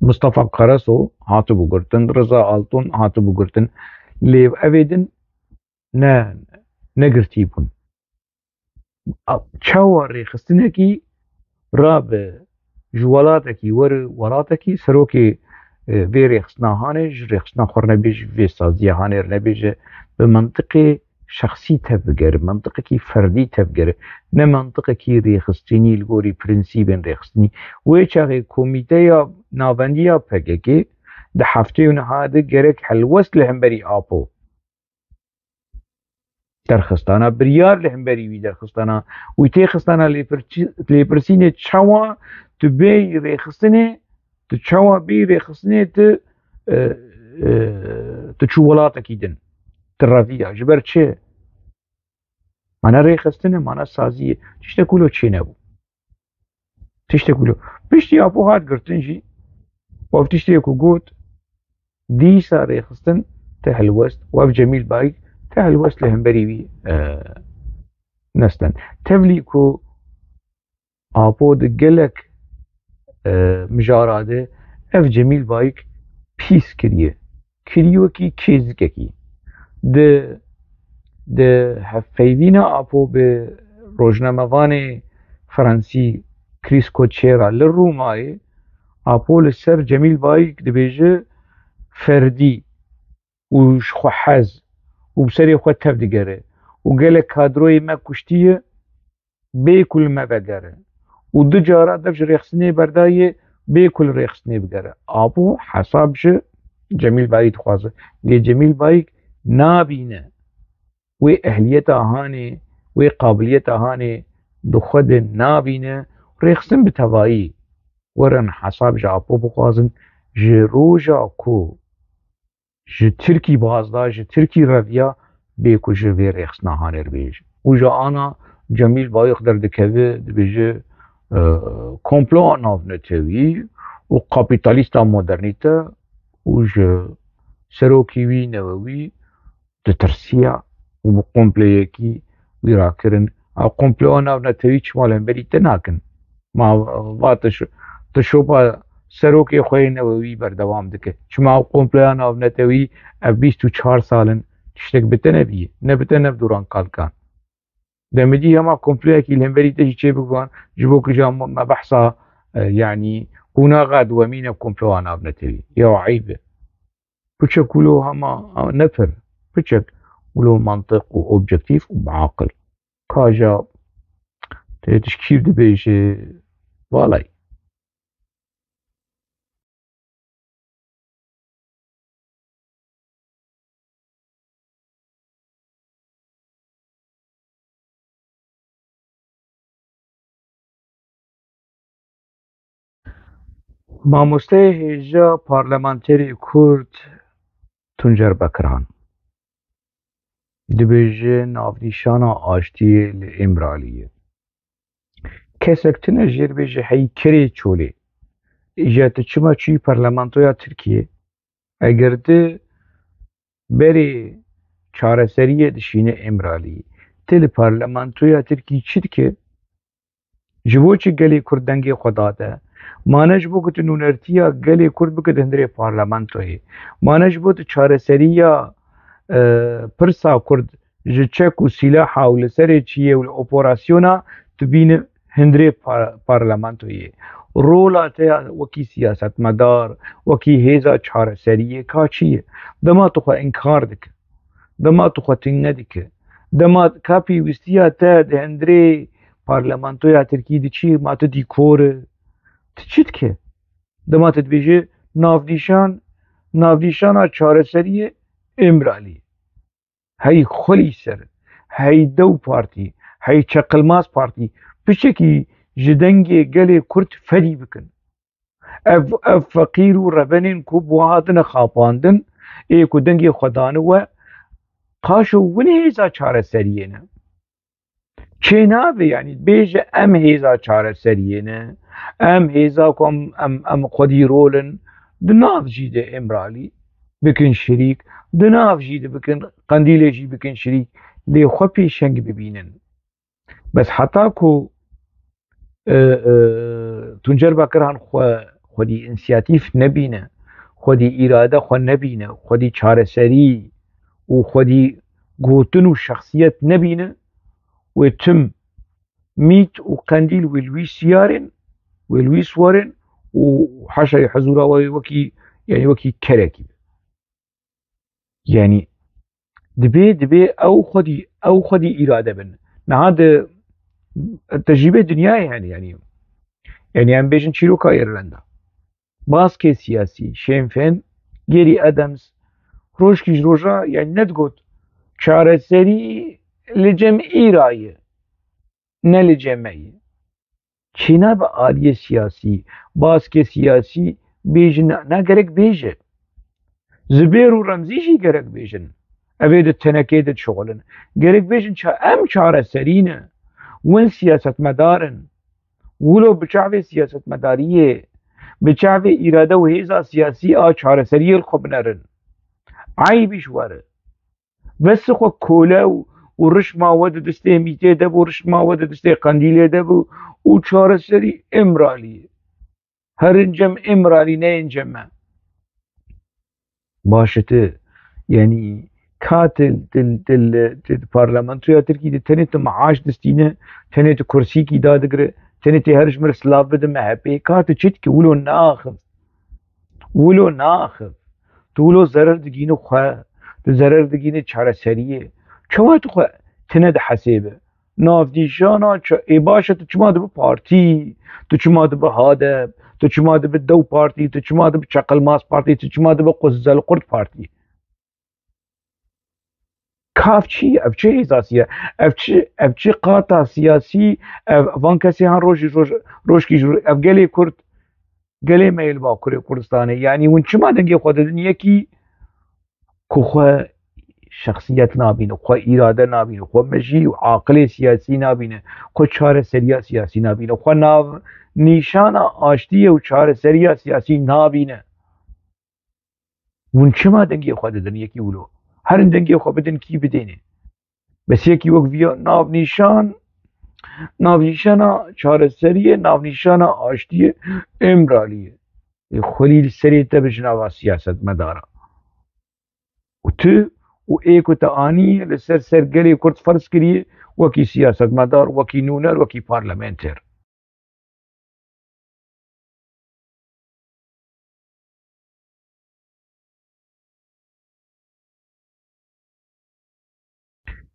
Mustafa Karaso hatibû girtin, Riza Altun hatibû girtin. Lê evê din ne, negirtî bûn. A, çawa rêxistinekî rabe ji welatekî were welatekî, serokê, e, vê rêxistina hanê ji rêxistina xwe re nebêje, vê saziya hanê re nebêje, bi mentiqê şexsî tevbigere, mentiqekî ferdî tevbigere, ne mentiqekî rêxistinî li gorî prensîbên rêxistinî. Wê çaxê Komîteya Navendiya P K K di heftê û niha de gerek helwest li hemberî Apo derxistana, biryar li hemberî wî derxistana, wî têxistana lêpirçi-, lêpirsînê çawa tu bêyî rêxistinê, tu çawa bêyî rêxistinê, tu, e, e, tu çû welatekî din. Tu reviya. Ji ber çi? Mana rêxistin e, mana sazî ye. Tiştek wilo çênebû. Tiştek wilo. Piştî Apo hat girtin jî, û ev tiştê ku got, dîsa rêxistin te helwest, û ev Cemîl Bayik te helwest li hemberî wî, e, nestin. Tevlî ku Apo di gelek, e, mijara de ev Cemîl Bayik pîs kiriye. Kiriye wekî kêzikekî. Di, di hevpeyvîna Apo bi rojnamevanê Fransî Chris Cochet re li Rûmayê, Apo li ser Cemîl Bayik dibêje ferdî û ji xwe hez û bi serê xwe tev digere û gelek kadroyê me kuştiye, bê ku li me vegere. Û du cara dev ji rêxistinê berdayê bê ku li rêxistinê bigere. Apo hesab ji Cemîl Bayî dixwaze. Lê Cemîl Bayîk nabîne. Wê ehliyeta hanê, wê qabiliyeta hanê di xwe de nabîne. Rêxistin bi tevayî werin hesab ji Apo bixwazin. Ji roja ku ji Tirkî baz da, ji Tirkî reviya, bê ku ji vê rêxistina hanê re bêje. Û ji ana Cemîl Bayik derdikeve, dibêje, e, komploa navnetewî û kapîtalîsta modernîte û ji serokê wî newewî ditirsiya û bi kompleyekî wî rakirin. Ew komploa navnetewî çima li hemberî te nakin? Ma va tu şo-, tu şopa serokê xwe yê newewî berdewam dike. Çima ew komploya navnetewî ev bîst û çar sal in tiştek bi te nebiye, ne bi te ne bi Duran Kalkan. Demidî hema komployekî li hemberî te jî çêbiguhan, ji bo ku ja me, me behsa, e, yanî qonaxa duwemîn e komploya navnetewî. Ya eyb e. Piçek wilo hema, a, ne pir. Piçek wilo mantiq û objektîf û bi aqil. Ka ja tê tişkî dibêje, valay. Mamosteyê hêja parlamenterê Kurd Tuncer Bekirhan dibêje navnîşana aştiyê li Îmraliyê. Kesek tune jê re bêje hey kerê çolê. Îja tu çima çûyî parlamentoya Tirkiyê? Eger tu berê çareseriyê dişîne Îmraliyê, tu li parlamentoya Tirkiyê çi dike? Ji bo çi gelê Kurd dengê xwe date? Mane ji bo ku tu nûnertiya gelê Kurd bike di hundirê parlamentoyê. Mane ji bo tu çareseriya, e, pirsa Kurd ji çek û sîlaha û li serê çiyê û li operasyona tu bîne hundirê par-, parlamentoyê. Rola te ya wekî siyasetmedar, wekî hêza çareseriyê ka çi ye? Dema tu xwe înkar dike, dema tu xwe tune dike, dema ka pêwîstiya te di hundirê parlamentoya Tirkî diçî, ma tu dîkor e? Tu çi dike? Dema tu dibêje navnîşan, navnîşana çareseriyê Îmralî. Hey xwelî ser, hey dew partî, hey çeqilmaz partî, piçekî ji dengê gelê Kurd fedî bikin. Ev, ev feqîr û rebenên ku bi wiha hatine xapandin, ê ku dengê xwe dane we, qaşo win hêza çareseriyê ne. Çênabe, yanî bêje em hêza çareseriyê ne, em hêza ku em, em, em xwedî rol in, di nav jî de Îmralî bikin şirîk, di nav jî de bikin, Qendîlê jî bikin şirîk, lê xwe pêşeng bibînin. Bes heta ku, e, e, Tuncer Bekirhan xwe, xwedî însiyatîf nebîne, xwedî îrade xwe nebîne, xwedî çareserî û xwedî gotin û şexsiyet nebîne, wê tim Mît û Qendîl wê li wî siyarên, wê li wî siwarên û heşa yê hezûra wê wekî, yanî wekî kerekî be. Yanî dibê, dibê ew xwedî, ew xwedî îrade bin. Niha di tecrîbê dinyayê hene, yanî, yanî em bêjin çîroka Îrlanda. Baskê siyasî, Sinn Féin, Gerry Adams, rojkî ji roja, yanî nedigot, çareserî li cem îra ye, ne li cem me ye. Çênabe aliyê siyasî, baskê siyasî bêjin, na gerek bêje. Zibêr û Remzî jî gerek bêjin. Ev ê di tenekê de dişixulin. Gerek bêjin ça-, em çareserî ne. Win siyasetmedar in. Wilo bi çavê siyasetmedariyê, bi çavê îrade û hêza siyasî a çareseriyê li xwe binerin. Eybî ji we re. Bes xwe kole û, û rişma we di destê Mîtê de bû, rişma we di destê Qendîlê de bû û çareserî Îmraliyê. Herin cem Îmralî, neyên cem me. Baş e tu, yanî ka tu, tu, tu, tu parlamentoya Tirkî de tenê tu maaş distîne, tenê tu kursîkî dadigire, tenê tê her ji min re silav bide M H P, ka tu çi dikî, wilo naxiv. Wilo naxiv. Tu wilo zerer digînî xwe, tu zerer digînî çareseriyê. Çawa tu xwe tine dihesêbe? Navnîşana ça-, ê baş e, tu çima dibe partî, tu çima dibe HADEP, tu Tu çima dibi Dew Partî, tu çima dibi Çeqilmaz Partî, tu çima dibi Quzelqurt Partî? Kav çi? Ev çi hêza siya-, ev çi, ev çi qata siyasî, ev, van kesê han rojî roj, rojkî ji, ev gelê Kurd, gelê me yê li Bakurê Kurdistanê. Yanî hûn çima dengê xwe didin yekî ku xwe şexsiyet nabîne, xwe îrade nabîne, xwe mejî û aqilê siyasî nabîne, xwe çareseriya siyasî nabîne, xwe nav nîşana aştiyê û çareseriya siyasî nabîne. Hûn çima dengê xwe didin yekî wilo? Herin dengê xwe bidin kî bidêne. Bes yekî wek viya navnîşan, navnîşana çareseriyê, navnîşana aştiyê, Îmraliyê. Ê xwelî li serê te bi ji nava siyasetmedara. Û tu û ê ku te anî li ser ser gelê Kurd ferz kiriye wekî siyasetmedar, wekî nûner, wekî parlamenter.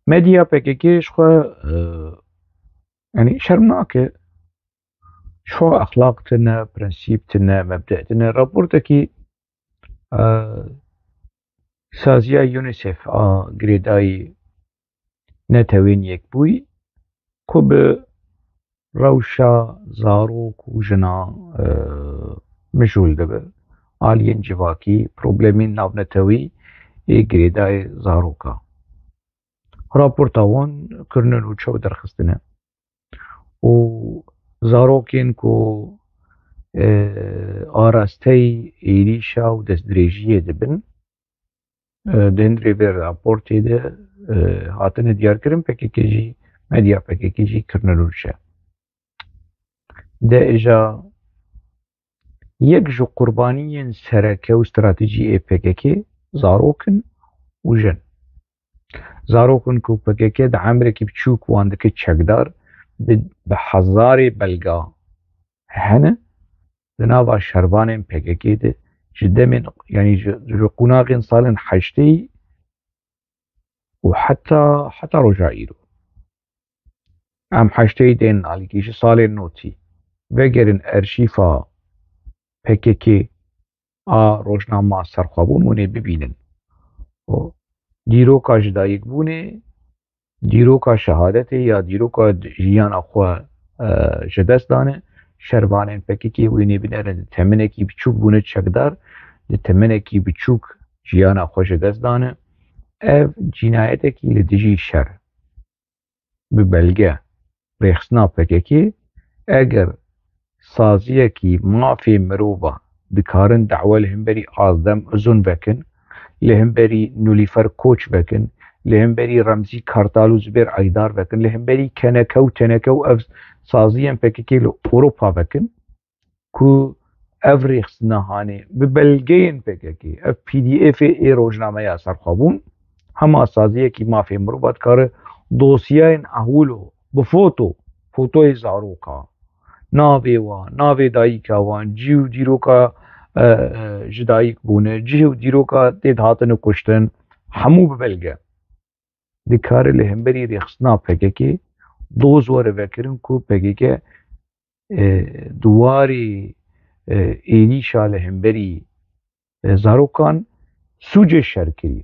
Medya P K K ji xwe, e, yanî şerm nake. Ji xwe exlaq tune, prensîp tune, mebde tune. Raportekî, e, saziya UNICEF a girêdayî Netewên Yekbûyî ku bi rewşa zarok û jinan, e, mijûl dibe. Aliyên civakî, problemên navnetewî ê girêdayê zaroka. Raporta wan kirine nûçe û derxistine. Û zarokên ku, e, arasteyî êrîşa û destdirêjiyê dibin, e, di hundirê vê raportê de, e, hatine diyarkirin, P K K jî, medya P K K jî kirine nûçe. De îja yek ji qurbaniyên sereke û stratejî ê P K K zarok in û jin. Zarok in ku P K K di emrekî biçûk wan dike çekdar, bi, bi hezarê belga hene di nava şervanên P K K de, ji demên, yanî ji, ji qonaxên salên heşteyî û heta, heta roja îro. Em heşteyî tên alîkî ji salên notî vegerin erşîfa P K K a rojnama serxwebûn hûn ê bibînin. Û dîroka ji dayikbûnê, dîroka şehadetê ya dîroka jiyana xwe, e, ji dest dane, şervanên P K K wê nê binerin di temenekî biçûk bûne çekdar, di temenekî biçûk jiyana xwe ji dest dane. Ev cînayetekî li dijî şer. Bi belge, rêxistina P K K, eger saziyekî mafê mirova dikarin dawe li hemberî Azdem Uzun vekin, li hemberî Nilûfer Koç vekin, li hemberî Remzî Kartal û Zubêr Aydar vekin, li hemberî K N K û T N K û ev saziyên P K K li Ewropa vekin, ku ev rêxistina hanê bi belgeyên P K K, ev P D F ê rojnameya serxwebûn, hema saziyekî mafê mirova dikare dosyayên ehwilo bi foto, fotoyê zaroka, navê wan, navê dayika wan, cih û dîroka, e, e, ji dayik bûne, cih û dîroka tê de hatine kuştin, hemû bi belge. Dikare li hemberî rêxistina P K K doz were vekirin ku P K K, e, di warê, e, êrîşa li hemberî, e, zarokan sûcê şer kiriye.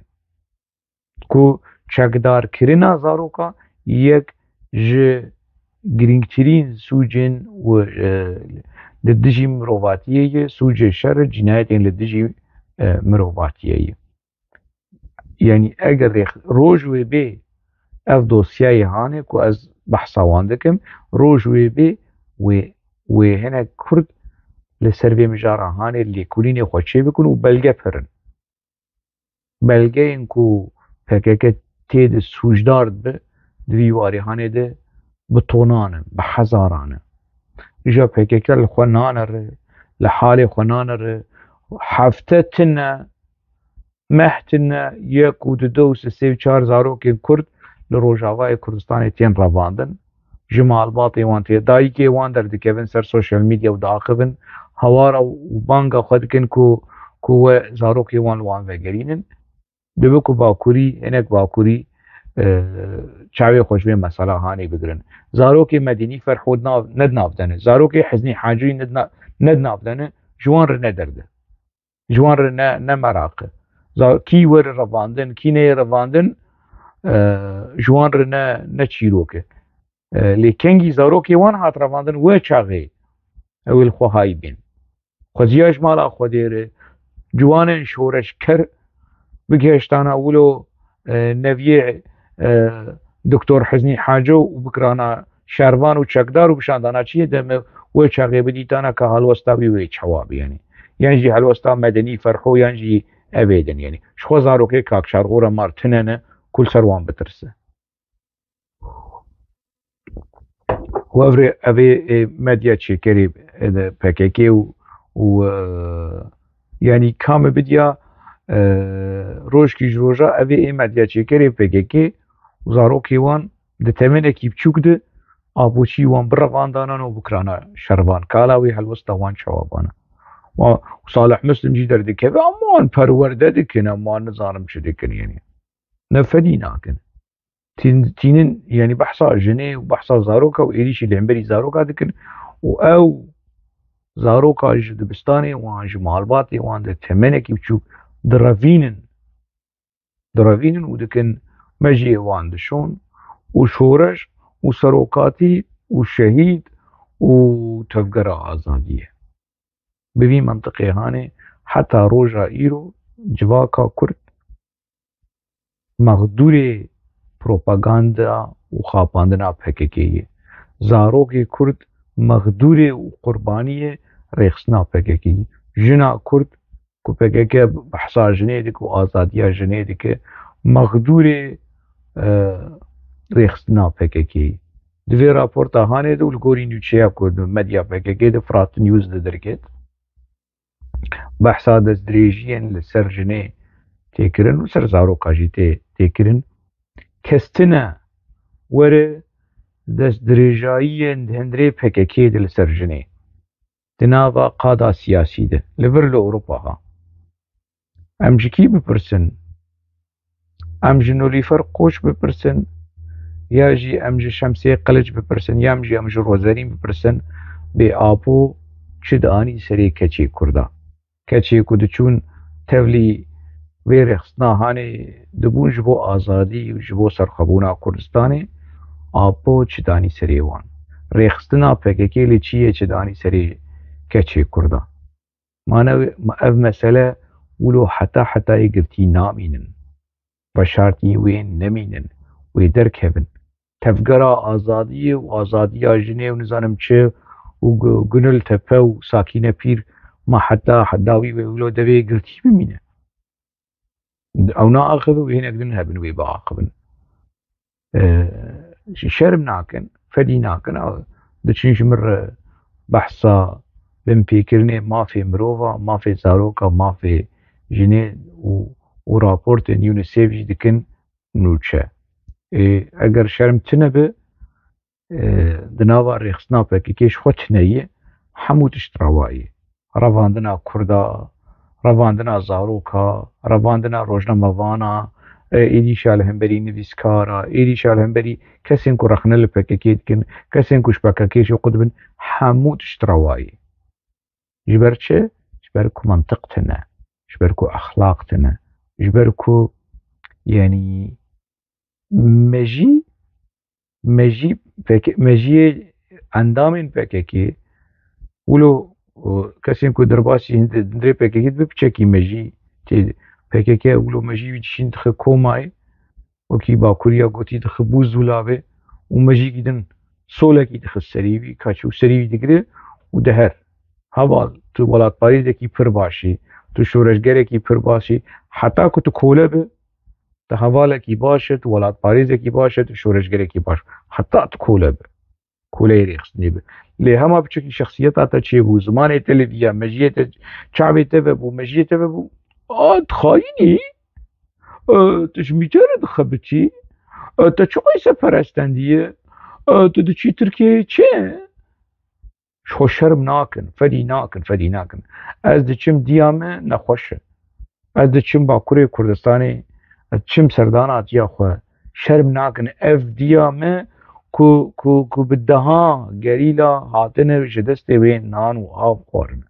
Ku çekdarkirina zaroka yek ji girîngtirîn sûcên û, e, li dijî mirovatiyê ye, sûcê şer, cînayetên li dijî, e, mirovatiyê ye. Yanî eger rêx-, roj wê bê ev dosyayê hanê ku ez behsa wan dikim, roj wê bê wê, wê hinek Kurd li ser vê mijara hanê lêkolînê xwe çê bikin û belge pir in. Belgeyên ku P K K tê de sûcdar dibe, di vî warê hanê de bi tonan in, bi hezaran in. Îja P K K li xwe nanere, li halê xwe nanere, hefte tine, meh tine, yek û du, du û sê, sê û çar zarokên Kurd li Rojavayê Kurdistanê tên revandin. Ji malbatê wan tê, dayikê wan derdikevin ser sosyal medya û diaxivin hawara û banga xwe dikin ku, ku we zarokê wan li wan vegerînin. Dibe ku Bakurî, hinek Bakurî, e, çavê xwe ji vê mesela hanê bigirin. Zarokê me dî Nîfer Hod nav, ne di nav de ne. Zarokê Hiznî Hacî ne di na-, Ne di nav de ne, ji wan re ne derd e. Ji wan re ne, ne meraq e. Za-, kî were revandin, kî neyê revandin, e, ji wan re ne, ne çîrok e. E, lê kengî zarokê wan hat revandin wê çaxê ew ê li xwe hay bên. Xweziya ji mala Xwedê re, ciwanên şoreşker bigihiştana wilo, e, neviyê, e, Doktor Hiznî Haco û bikirana şervan û çekdar û bişandana çiyê de me wê çaxê bidîtana ka helwesta wî wê çawa bi, yanî. Yan jî helwesta medenî Ferho yan jî evê din, yanî. Ji xwe zarokê Kak Şarxora Mar tine ne ku li ser wan bitirse. Û ev rê, ev ê, ê medya çêkerê, e, de P K K û, û, e, yanî ka me bidiya, e, rojkî ji roja ev ê, ê medya çêkerê P K K û zarokê wan di temenekî biçûk de apoçî wan bi revandanan û bikirana şervan. Kala wê helwesta wan çawa bana. Wa Salih Muslim jî derdikeve, ama wan perwerde dikin, ama nizanim çi dikin, yanî. Ne fedî nakin. Tîn-, tînin, yanî behsa jinê û behsa zaroka û êrîşî li hemberî zaroka dikin û ew zaroka ji dibistanê wan, ji malbatê wan de temenekî biçûk direvînin, direvînin û dikin mejiyê wan dişon û şoreş û serokatî û şehîd û tevgera azadiyê. Bi vî mentiqê hanê heta roja îro civaka Kurd mexdûrê propaganda û xapandina P K K ye. Zarokê Kurd mexdûrê û qurbaniyê rêxistina P K K ye. Jina Kurd ku P K K behsa jinê dike û azadiya jinê dike, mexdûrê, e, rêxistina P K K ye. Di vê raporta hanê de û li gorî nûçeya ku di medya P K K de Fırat News de derket, behsa destdirêjiyên li ser jinê tê kirin û ser zaroka jî tê, tê kirin. Kes tine were destdirêjayiyên di hundirê P K K de li ser jinê di nava qada siyasî de li vir li Ewropa ha. Em ji kî bipirsin? Em ji Nilûfer Koç bipirsin, ya jî em ji Şemsê Qiliç bipirsin, ya em jî em ji Rozerîn bipirsin, bê apo çi dianî serê keçê Kurda? Keçê ku diçûn tevlî vê rêxistina hanê dibûn ji bo azadî û ji bo serxwebûna Kurdistanê, apo çi danî serê wan? Rêxistina P K K lê çi yê çi danî serê keçê Kurda? Ma ne, ma ev mesele wilo heta hetayê girtî namînin. Veşartî wê nemînin, wê derkevin. Tevgera azadiyê û azadiya jinê û nizanim çi û Gu-, Gunil Tepe û Sakîne Pîr ma heta dawî wê wilo devê girtî bimîne. Ew naaxive û hinek din hebin wê biaxivin. E, şerm nakin, fedî nakin. Ew diçin ji min re behsa binpêkirinê mafê mirova, mafê zaroka, mafê jinê û, û raportên UNICEF jî dikin nûçe. Ê, eger şerm tune be, e, di nava rêxistina P K K ji xwe tune ye, hemû tişt rewa ye. Revandina Kurda, revandina zaroka, revandina rojnamevana, e, êdîşa li hemberî nivîskara, êdîşa li hemberî kesên ku rexne li P K K dikin, kesên ku ji P K K jî qut bin, hemû tişt rewa ye. Ji ber çi? Ji ber ku mentiq tune, ji ber ku exlaq tune, ji ber ku, yanî, mejî, mejî P K K, mejiyê endamên P K K, wilo, o, kesên ku derbasî hindê, hindê P K K dibe piçekî mejî tê, P K K wilo mejî wî dişîn dixe komayê, wekî Bakuriya gotî dixe bû zûlavê û mejîkî din solekî dixe serî wî, kaçî û serî wî digire û diher. Heval, tu welatparêzekî pir baş î, tu şoreşgerekî pir baş î, heta ku tu kole bi, tu hevalekî baş e, tu welatparêzekî baş e, tu şoreşgerekî baş. Heta tu kole bi. Koleyê rêxistinê bi. Lê hema piçekî şexsiyeta te çêbû, zimanê te li viya, mejiyê te, çavê te vebû, mejiyê te vebû. A, tu xayîn î? E, tu ji mîtê re dixebitî? E, te çi Qeyse perestendiyê? E, tu diçî Tirkiyeyê çi? Ji xwe şerm nakin, fedî nakin, fedî nakin. Ez diçim diya me nexweş e. Ez diçim Bakurê Kurdistanê, ez diçim serdana diya xwe. Şerm nakin, ev diya me ku, ku, ku bi deha gerîla hatine ji destê wê nan û av xwarin.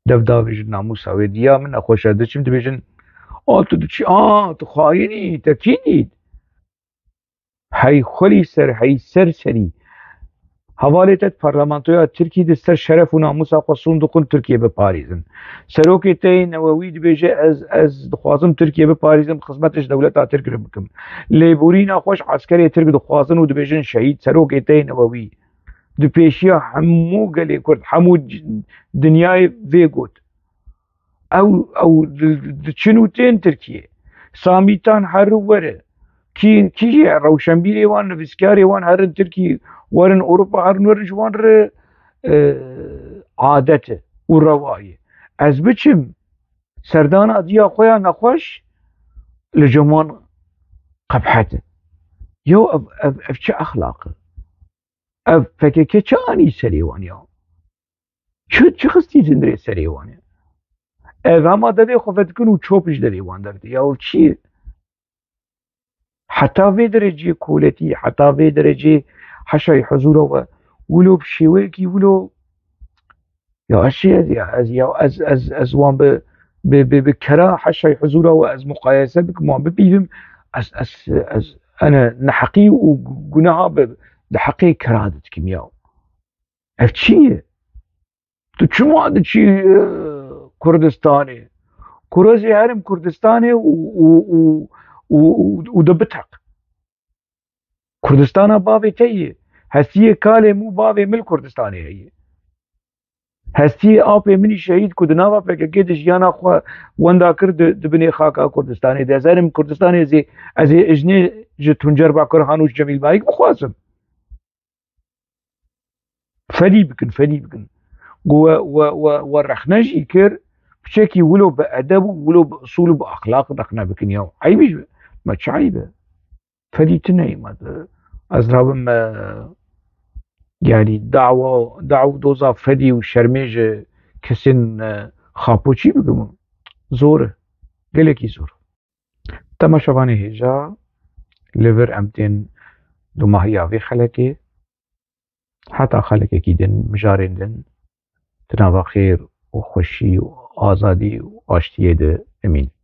Dev davêjin namûsa wê diya min nexweş e. Diçim dibêjin, "A, tu diçî, a, tu xayinî, te kî dît?" Hey xwelî ser, hey ser serî. Hevalê te di parlamentoya Tirkî di ser şeref û namûsa xwe sûnd dixwin Tirkiye biparêzin. Serokê te yê newewî dibêje, "Ez, ez dixwazim Tirkiye biparêzim, xizmetê ji dewleta Tirk re bikim." Lêborîna xwe ji eskerê Tirk dixwazin û dibêjin, "Şehîd." Serokê te yê newewî di pêşiya hemû gelê Kurd, hemû c-, dinyayê vê got. Ew, ew di-, diçin û tên Tirkiyê. Samîtan herin were. Kî, kî jî rewşenbîrê wan, nivîskarê wan herin Tirkî, werin Ewropa, herin werin ji wan re, e, adet e û rewa ye. Ez biçim serdana diya xwe ya nexweş li cem wan qebhet e. Yo, ev, ev, ev çi exlaq e? Ev P K K çi anî serê wan ya? Çi, çi xistî zindirê serê wan e? Ev hema devê xwe vedikin û çop ji devê wan derdê. Ya ev çi ye? Heta vê derecê koletî, heta vê derecê heşayî huzûra we, wilo bi şêweyekî wilo, ya ez çi, ez, ya ez, ya ez, ez, ez wan bi, bi, bi, bi kera heşayî huzûra we ez muqayese bikim, wan bipîvim, ez, ez, ez, ene neheqî û guneha bi, di heqê kera de dikim ya. Ev çi ye? Tu çima diçî, e, Kurdistanê? Kurozê herim Kurdistanê û, û, û, û, û, û de biteq. Kurdistana bavê te ye. Hestiyê kalê mû bavê min li Kurdistanê heye. Hestiyê apê min î şehîd ku di nava P K K de jiyana xwe wenda kir di, di binê xaka Kurdistanê de. Ez herim Kurdistanê, ez ê, ez ê ijnê ji Tuncer Bakurhan û ji Cemîl Bayik bixwazim. Fedî bikin, fedî bikin. Ku we, we, we, we rexne jî kir, piçekî wilo bi edeb û wilo bi usûl û bi exlaq rexne bikin ya. Eyb e ji me, çi eyb e? Fedî tune ye me. Ez rabim, e, yanî dawa, daw doza fedî û şermê ji kesên, e, xapoçî bikim. Zor e. Gelekî zor. Temaşevanê hêja, li vir em tên dumahiya vê xelekê. Heta xelekekî din, mijarên din, di nava xêr û xweşî û azadî û aştiyê de bimînin.